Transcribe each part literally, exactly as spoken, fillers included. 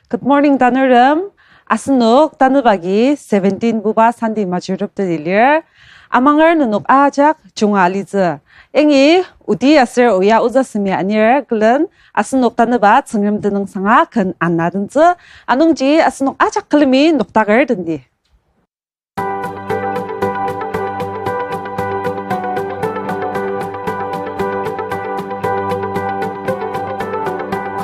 Good morning, tanurtem. Asenok tanü agi seventeen buba Sunday majurtep teti lir. Amanger nenok ajak junga alitsü. Yangi oti aser oya ozü semi anir külen asenok tanüba Tsüngrem tenüngsanga ken anadentsü. Anungji asenok ajak külemi noktaker tendi.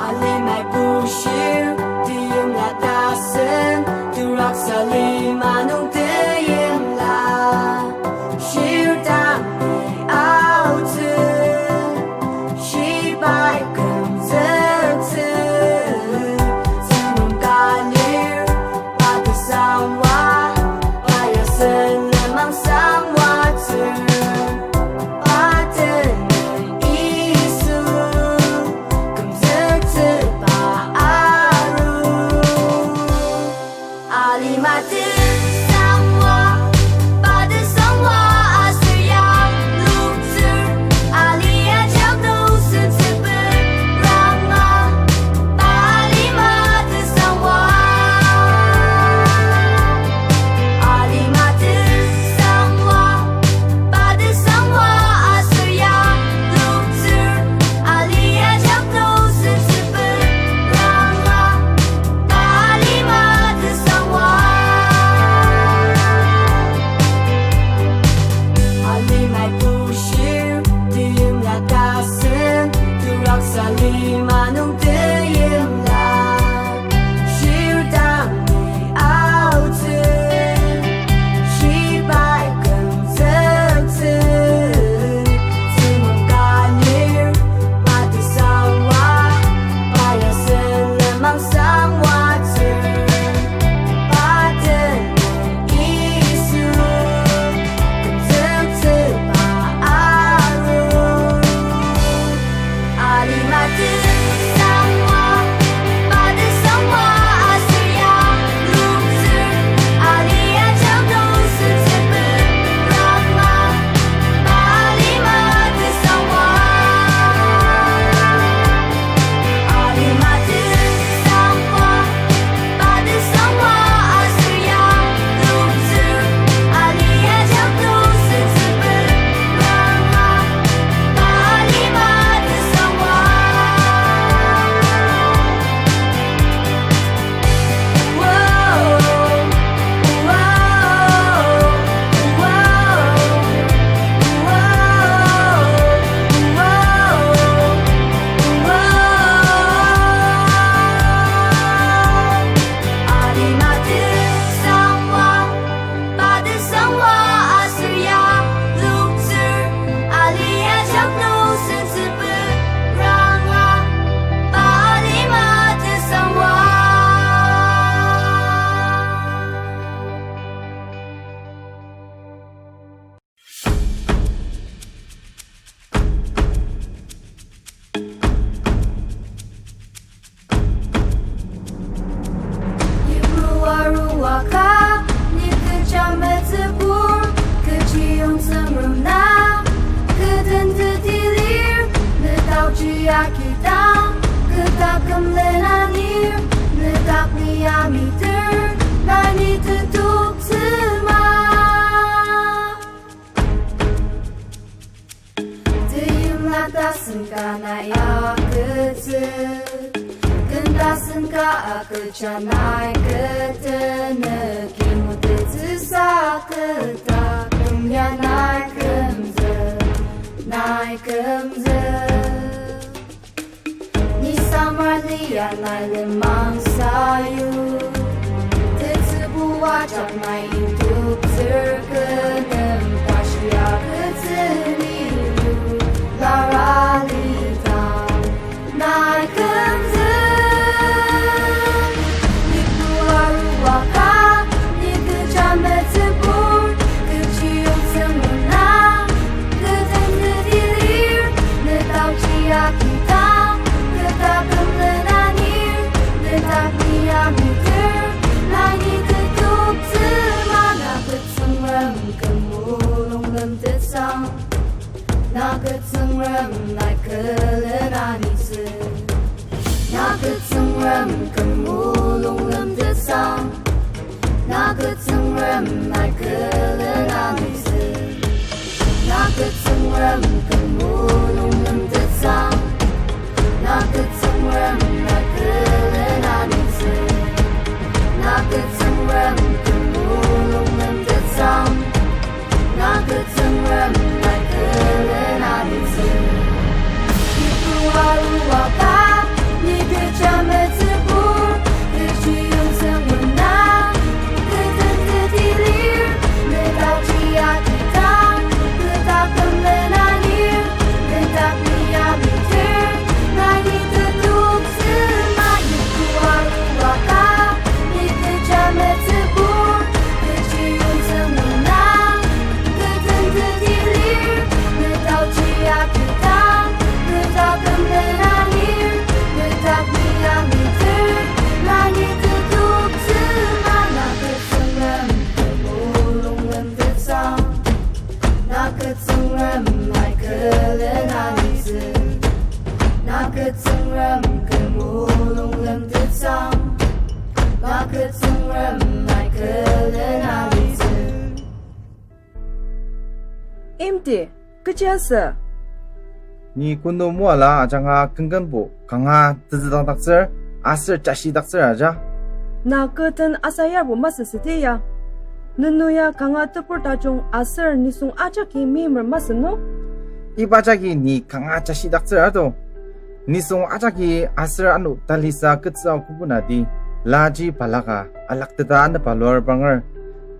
Alimai bushir, teimla tasen, teraksa lima nung teimla. Shir dang ni aotsü, shibai kümzüktsü. Tsüngrem ka lir, pa tesangwa, pa ya sen lenmang sangwatsür. Pa tenüng Yisu, kümzüktsüba aru. Alima tesangwa, pa tesangwa aser ya luktsür, alia jak nung sentsüper ranga, pa alima tesangwa. Alima tesangwa, pa tesangwa aser ya luktsür, alia jak nung sentsüper ranga, pa alima tesangwa. Alimai bushir, teimla tasen, teraksa lima nung teimla. Shir dang ni aotsü, shibai kümzüktsü. Tsüngrem ka lir, pa tesangwa, pa ya sen lenmang sangwatsür. Pa tenüng Yisu, kümzüktsüba aru. Alima tesangwa, pa tesangwa aser ya luktsür, alia jak nung sentsüper ranga, pa alima tesangwa. Alima tesangwa, pa tesangwa aser ya luktsür, alia jak nung sentsüper ranga, pa alima tesangwa. Alima tesangwa, pa tesangwa aser ya luktsür, alia jak nung sentsüper ranga, pa alima tesangwa. Yiprua rua ka, ni kecha metsübur, kechiyong Tsüngrem na, kü den teti lir, ne taoji akidang, kü taküm lena lir, ne dak ni amiter, nai ni tetoktsü ma. Teimla tasen ka nai agütsü, ken tasen ka agüja nai kü tenük, kimu tetsüsa kü ta küm ya nai kümzük, nai kümzük. Ni samar lia nai lenmang sayu, tetsübu ajak nai intuktsür kü nem tashi agütsü ni yu, lara lita nai kümzük. Yiprua rua ka, ni kecha metsübur, kechiyong Tsüngrem na, kü den teti lir, ne taoji akidang, kü taküm lena lir, ne dak ni amiter, nai ni tetoktsü ma. Na kü Tsüngrem kü mulung nem tesang, na kü Tsüngrem nai külen anitsü. Na kü Tsüngrem kü mulung Michael and Alison. Naked Tsüngrem kü mulung lemtetsang. Naked Tsüngrem, Michael and Alison. Naked Tsüngrem kü mulung lemtetsang. Naked Tsüngrem, Michael and Alison. Kibu arua ka, ni kecha metsübu, kechi yongzüng yongnang, kü tenteti lir, medak jia kidang, kü taküm lena lir, medak mia miter, na ni tetuktsüma. Kibu arua ka, ni kecha metsübu, kechi yongzüng yongnang, kü tenteti lir, medak jia kidang, kü taküm lena lir, medak mia miter, na ni tetuktsüma. Naked Tsüngrem kü mulung lemtetsang. Naked Tsüngrem, Michael and Alison. Naked Tsüngrem kü mulung lemtetsang. Naked Tsüngrem, Michael and Alison. Imti, kechi asü? Ni kunu moala ajanga kengkenbo kanga tezüdangdaktsür, aser jashidaktsür aja. Na kü den asayarbo masü südi ya. Nenu ya kanga tebur tajung aser nisung ajaki meimer masü no? Iba jagi ni kanga jashidaktsür ato. Nisung ajaki aser ano talisa ketsü akübunati, laji balaka alakteta anepalur banger.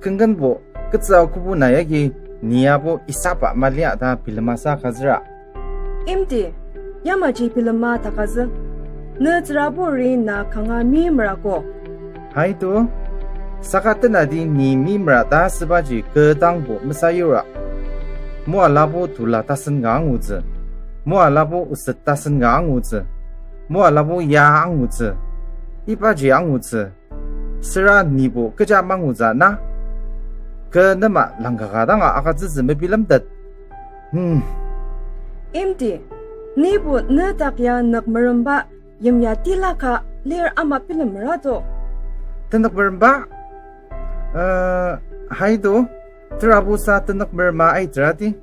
Kengkenbo ketsü akübuna yagi ni yabo isaba malia ta bilemasa kazüra. Imti, yamaji bilema takazü. Ne tsüraburi na kanga meimer ako. Haido, saka tenati ni meimera ta sübaji kü dangbo mesayura. Moalabo tula tasen ka angutsü. Moalabo oset tasen ka angutsü. Moalabo ya angutsü. Ibaji angutsü. Süra nibo kecha mangutsü na? Kü nema langkaka danga agütsütsü mebilemtet. Hmm. Imti, nibo ne dak ya nükmeremba yimya tila ka lir ama bilemera to. Tenükmeremba? Eh, haido, terabusa tenükmerema aiterati.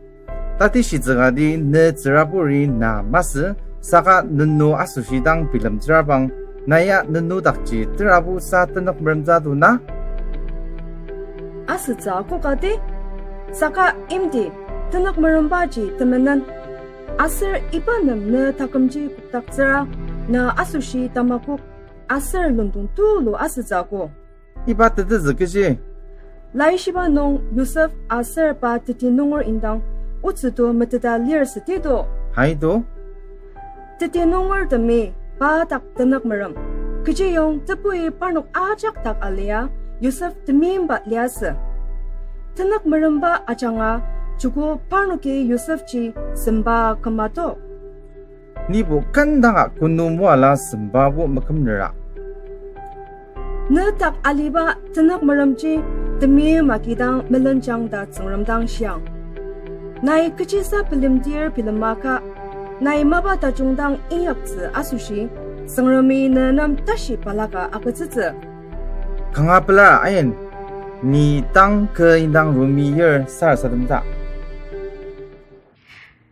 Tati shitsükati ne tsüraburi na masü, saka nenu asoshi dang bilemtsürabang, na ya nenu dakji terabusa tenükmeremtsü to na? Asütsü akokati, saka imti, tenükmerembaji temenen. Aser iba nem ne takümji kokdaktsüra, na asoshi tamakok, aser lundong tulu asütsü ako. Iba tetezü kechi? Laishiba nung Yosef aser pa teti nunger indang otsü to meteta lir südi to. Haido. Teti nungertemi pa dak tenükmerem. Kechiyong tebui parnok ajak dak alia Yosef temeimba liasü. Tenükmeremba ajanga joko parnoki Yosefji semba kümato. Nibo kendanga kunu moala sembabo mekümnera. Ne dak aliba tenükmeremji temeim agi dang melenjang ta Tsüngrem dang shiang. Nai kechisa bilemdir bilemaka, nai mapa tajung dang inyaktsü asoshi, Tsüngremi ne nem tashi balaka agütsütsü. Kanga pela ain, ni tang kü indang rumi yer sarasadem ta.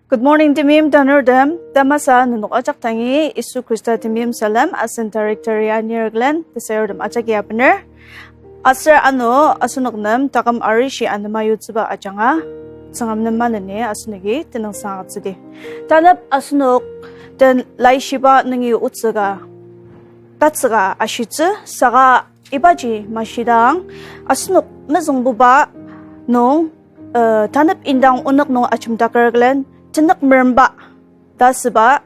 Good morning, temeim tanurtem. Tamasa nenok ajak dangi Yisu Khrista temeim salem asen Director ya Nirglen tesayurtem ajak ya bener. Aser ano asenok nem taküm arishi anema yutsüba ajanga, Tsüngrem nem maneni asenoki tenüngsang agütsüdi. Tanep asenok den Laishiba nungi otsü ka tatsüka ashitsü, saka ibaji mashidang asenok mezüngbuba nung, uh, tanep indang onük nung ajemdaker külen tenükmeremba ta süba,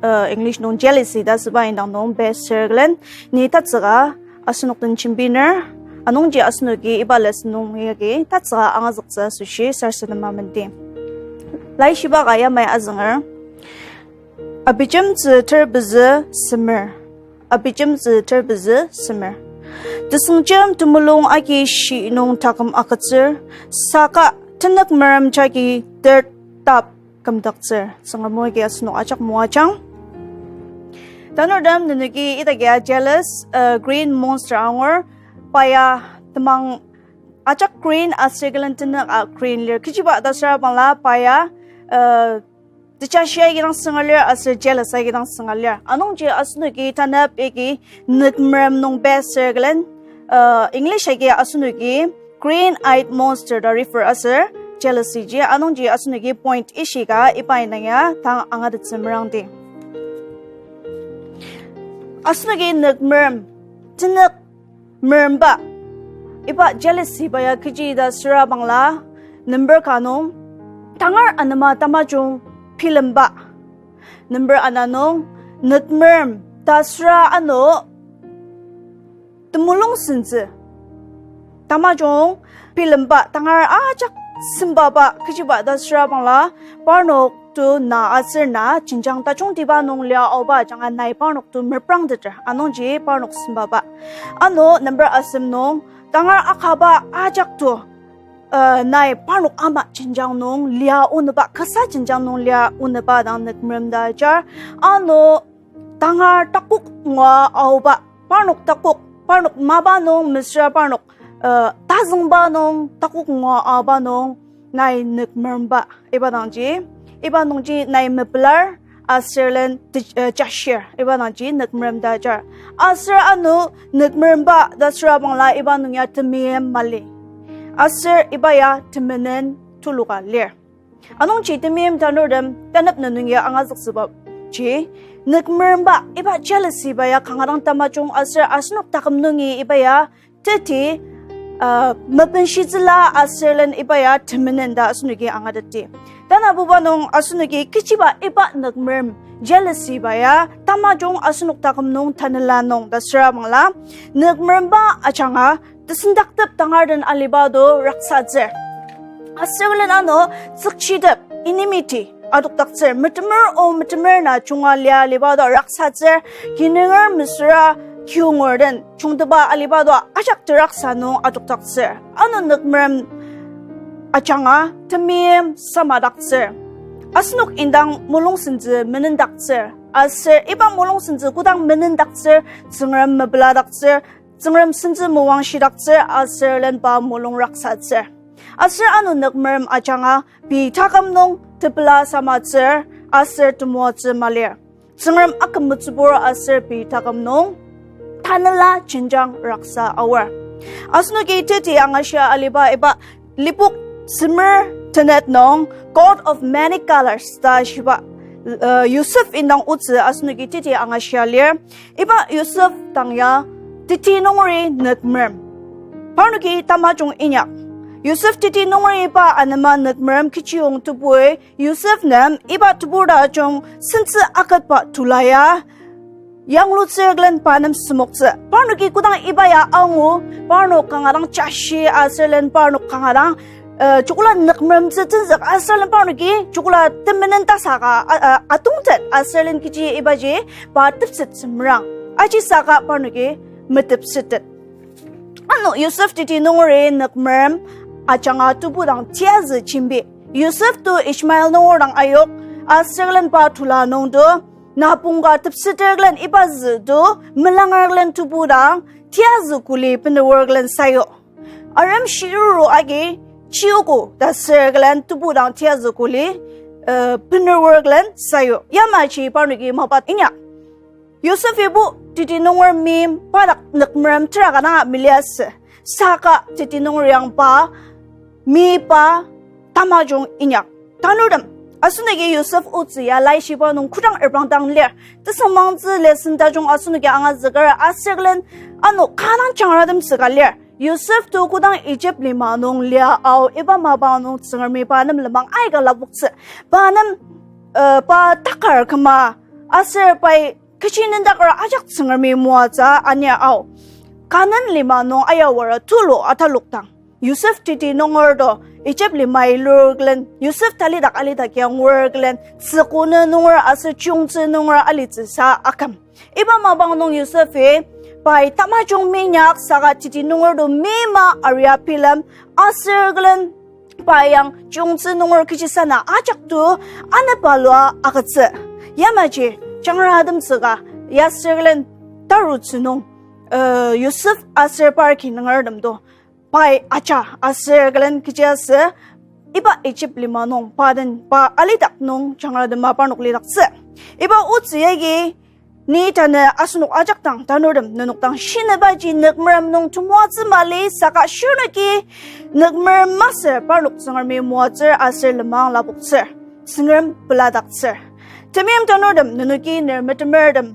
uh, English nung jealousy ta süba indang nung base ser külen ni tatsüka asenok den jembiner, anungji asenoki iba lesson nung yagi tatsüka angazüktsü asoshi sarasadema menti. Laishiba ka yamai azünger. Abijemtsü ter pezü semer. Abijemtsü ter pezü semer. Tesüngjem temulung agi shi nung taküm agütsür, saka tenükmerem jagi ter tap kümdaktsür. Tsüngrem o agi asenok ajak moajang. Tanurtem nenoki idakya jealous, uh, green monster angur, pa ya temang ajak green aser külen tenük a green lir. Kechiba ta süra bangla pa ya, uh, tejashi agi dang sünga lir aser jealous agi dang sünga lir. Anungji asenoki tanap agi nükmerem nung besür külen, uh, English agi asenoki green-eyed monster ta refer aser jealousy ji. Anungji asenoki point ishika iba indang ya tang angatettsü merangdi. Asenoki nükmerem, tenük meremba, iba jealousy ba ya kechi ta süra bangla, number ka nung, tangar anema tamajung bilemba. Number ana nung, nükmerem ta süra ano temulung sentsü tamajung bilemba, tangar ajak sembaba kechiba ta süra bangla, parnok to na aser na jenjang tajungtiba nung lia aoba ajanga nai parnok to merprangteter, anungji parnok sembaba. Ano number asem nung, tangar akaba ajak to, uh, nai parnok ama jenjang nung lia onüba, kasa jenjang nung lia onüba dang nükmerem ta ajar. Ano tangar takok ngua aoba, parnok takok, parnok mapa nung mesüra parnok, uh, tazüngba nung takok ngua aoba nung nai nükmeremba, iba dangji, iba nungji nai mepelar, aser len te-, uh, jashir, iba dangji nükmerem ta ajar. Aser ano nükmeremba ta süra bangla iba nung ya temeim mali. Aser iba ya temenen tuluka lir. Anungji temeim tanurtem tanep nung ya angazüktsüba ji, nükmeremba iba jealousy ba ya kanga dang tamajung aser asenok taküm nungi iba ya teti, uh, mepenshitsüla aser len iba ya temenen ta asenoki angateti. Tanabuba nung asenoki kechiba iba nükmerem jealousy ba ya tamajung asenok taküm nung tanela nung ta süra bangla, nükmeremba ajanga tesendaktep tangar den aliba do raksatsür. Aser len ano tsükchitep, enmity, adokdaktsür. Metemer o metemer na junga lia aliba do raksatsür. Kinunger mesüra kinunger den jungteba aliba do ajak teraksa nung adokdaktsür. Ano nükmerem ajanga temeim samadaktsür. Asenok indang mulung sentsü menendaktsür. Aser iba mulung sentsü kodang menendaktsür, Tsüngrem mepeladaktsür, Tsüngrem sentsü mewangshitaktsür aser len pa mulung raksatsür. Aser ano nükmerem ajanga pei taküm nung tepela samatsür aser temoatsü malir. Tsüngrem akümetsübur aser pei taküm nung tanela jenjang raksa aor. Asenoki teti angashia aliba iba Lipok semer tenet nung coat of many colors ta shiba, uh, Yosef indang otsü asenoki teti angashia lir. Iba Yosef dang ya teti nungeri nükmerem. Parnoki tamajung inyak. Yosef teti nungeri iba anema nükmerem kechiyong tebui Yosef nem iba tebur tajung sentsü aketba tula ya yanglutsür külen pa nem semoktsü. Parnoki kodang iba ya angu, parnok kanga dang jashi aser len parnok kanga dang, uh, jokla nükmeremtsü tenzük aser len parnoki jokla temenen tasaka, uh, uh, atongtet aser len kechi ibaji pa tepsettsü merang. Aji saka parnoki metepsettet. Ano Yosef teti nungeri nükmerem ajanga tebu dang tiyazü jembi. Yosef to Ishmael nunger dang ayok, aser len pa tula nung to, napong ka tepseter külen iba zü to, melanger külen tebu dang, tiyazü kuli bener külen sayu. Arem shiruru agi, chiogo ta ser külen tebu dang tiyazü kuli, eh, bener külen sayu. Yamaji parnoki mapa inyak. Yosef ibo teti nunger meim pa dak nükmerem tera ka danga meliasü. Saka teti nunger yang pa, mei pa, tamajung inyak. Tanurtem, asenoki Yosef otsü ya laishiba nung kodang reprangdang lir. Tesüngmangtsü lesson tajung asenoki angazüker aser külen ano kanga dang jangratemtsü ka lir. Yosef to kodang Egypt lima nung lia ao iba mapang nung Tsüngremi pa nem lenmang aika lapoktsü. Pa nem, eh, pa takar küma aser pai kechi nendakra ajak Tsüngremi moatsü ania ao. Kanan lima nung ayawara tulu atalokdang Yosef teti nunger to Egypt limai lur külen, Yosef talidak alidak ya ngur külen, tsükone nunger aser chiyungtsü nunger alitsüsa aküm. Iba mapang nung Yosefi pai tamajung meinyak saka teti nunger to meima aria bilem aser külen pa yang chiyungtsü nunger kechisana ajak to anepa lua agütsü. Yamaji jangratemtsü ka ya aser külen tarutsü nung, eh, Yosef aser par ki nungertem to pai aja aser külen kechiaser iba Egypt lima nung pa den pa alidak nung jangratema parnok lidaktsü. Iba otsü yagi ni tanü asenok ajak dang tanurtem nenok dang shinübaji nükmerem nung temoatsü mali saka shirnoki nükmerem masür parnok Tsüngremi moatsür aser lenmang lapoktsür. Tsüngrem peladaktsür. Temeim tanurtem nenoki ner metemertem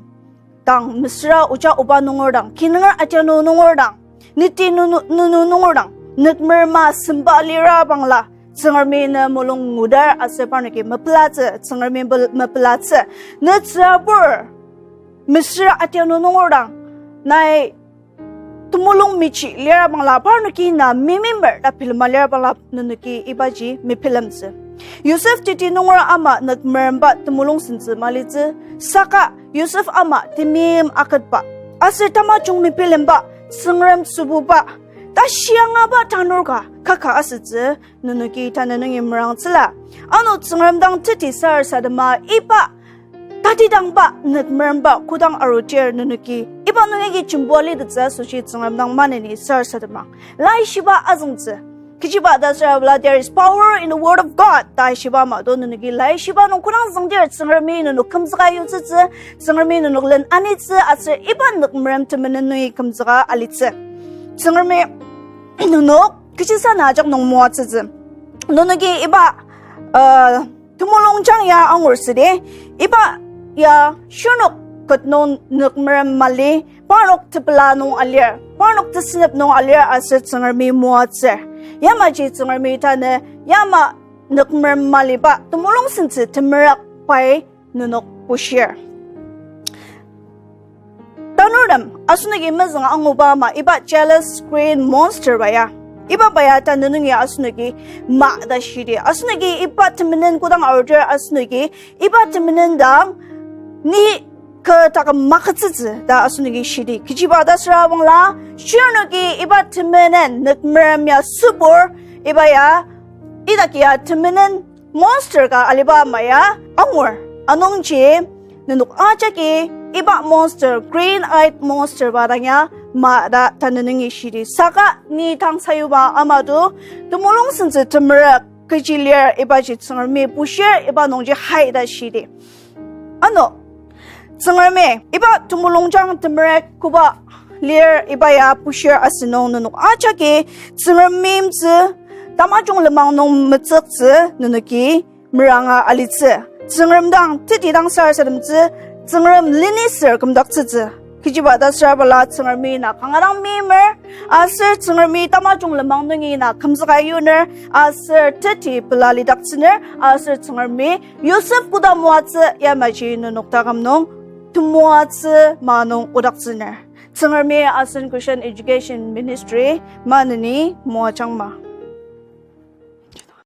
dang mesüra oja oba nunger dang, kinunger atianu nunger dang, niti nunu, nunu nunger dang, nükmerema semba lira bangla, Tsüngremi ne mulung ngudar aser parnoki mepelatsü, Tsüngremi bel-, mepelatsü. Ne tsürabur, mesüra atianu nunger dang, nai temulung mechi lira bangla, parnoki na mimimer ta bilema lira bangla, nenoki ibaji mebilemtsü. Yosef teti nunger ama nükmeremba temulung sentsü malitsü, saka Yosef ama temeim aketba, aser tamajung mebilemba, Tsüngrem sübuba, ta shiangaba tanur ka kaka asütsü, nenoki tanü nungi merangtsüla. Ano Tsüngrem dang teti sarasadema iba tatidangba nükmeremba kodang arudir nenoki iba nungi jembua litettsü asoshi Tsüngrem dang maneni sarasademang. Laishiba azüngtsü. Kechiba ta sürabula, there is power in the word of God ta shiba ama do nenoki laishiba nung kodang züngdir Tsüngremi nenok kümzüka yutsütsü, Tsüngremi nenok len anitsü aser iba nükmerem temenen nungi kümzüka alitsü. Tsüngremi nenok kechisana ajak nung moatsütsü. Nenoki iba, uh, temulungjang ya angur südi, iba ya shirnok ket nung nükmerem mali, parnok tepela nung alir, parnok tesünep nung alir aser Tsüngremi moatsür. Yamaji Tsüngremi tanü yama nükmerem maliba temulung sentsü temerük pai nenok bushir. Tanurtem, asenoki mezüng anguba ama iba jealous green monster ba ya, iba ba ya tanü nungi asenoki ma ta shidi. Asenoki iba temenen kodang arudir asenoki iba temenen dang ni kü taküm makütsütsü ta asenoki shidi. Kechiba ta sürabangla, shirnoki iba temenen nükmerem ya sübur, iba ya, idaki ya temenen monster ka aliba ama ya angur. Anungji nenok ajaki iba monster, green-eyed monster ba dang ya ma ta tanü nungi shidi. Saka ni tang sayuba ama do, temulung sentsü temerük kechi lir ibaji Tsüngremi bushir iba nungji hai ta shidi. Ano, Tsüngremi iba temulungjang temerük koba lir iba ya bushir asünung nenok ajaki Tsüngrem meimtsü, tamajung lenmang nung metsüktsü nenoki meranga alitsü. Tsüngrem dang teti dang sarasademtsü, Tsüngrem leniser kümdaktsütsü. Kechiba ta sürabala Tsüngremi na kanga dang meimer, aser Tsüngremi tamajung lenmang nungi na kümzüka yuner, aser teti pela lidaktsüner, aser Tsüngremi Yosef koda moatsü yamaji nenok taküm nung temoatsü ma nung odaktsüner. Tsüngremi asen Christian Education Ministry maneni moajangma.